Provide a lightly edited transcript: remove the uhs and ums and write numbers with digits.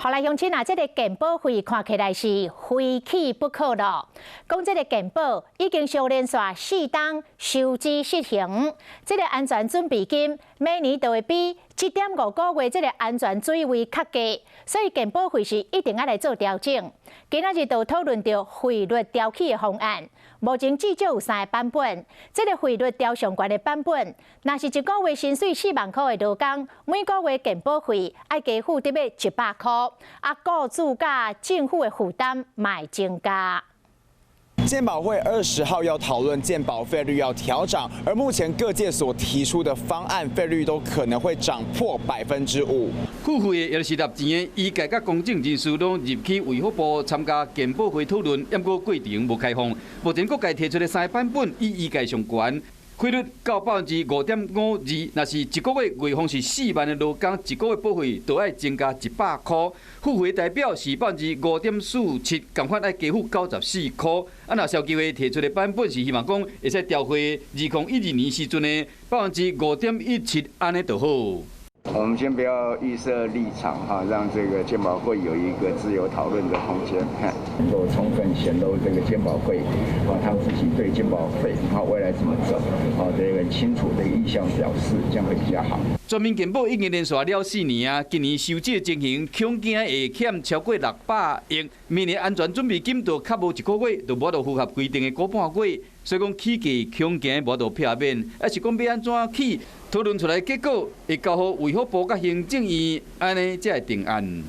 予來鄉親啊，這個健保費看起來是非起不可囉。講這個健保已經相連續四冬收支失衡，這個安全準備金每年都會比7.5個月這個安全水位較低，所以健保費是一定愛來做調整。今仔日就討論著費率調起的方案，目前至少有三個版本。這個費率調上懸的版本，若是一個月薪水4萬箍的勞工，每個月健保費愛加付得欲100箍，啊，雇主佮政府的負擔嘛會增加。健保會20號要討論健保費率要調漲，而目前各界所提出的方案費率都可能會漲破5%。付費的也就是納錢的醫界佮公眾人士攏入去衛福部參加健保會討論，毋過過程無開放。目前各界提出的三個版本，以醫界上懸。費率到5.52%，若是一個月月俸是4萬的勞工，一個月保費就愛增加100箍。付費代表是5.47%，仝款愛加付94箍。啊，若消基會提出的版本是希望講會使調回2012年時陣的5.17%，按呢就好。我們先不要預設立場哈，讓這個健保會有一個自由討論的空間，能夠充分顯露這個健保會啊，他們自己對健保費啊未來怎麼走啊，這個清楚的意向表示，這樣會比較好。全民健保已經連續了4年啊，今年收支的情形恐驚會欠超過600億，明年安全準備金就較無一個月，就無法度符合規定的個半月，所以講起價恐驚無法度避免，抑是講欲按怎起？討論出來結果會交予衛福部佮行政院，按呢才會定案。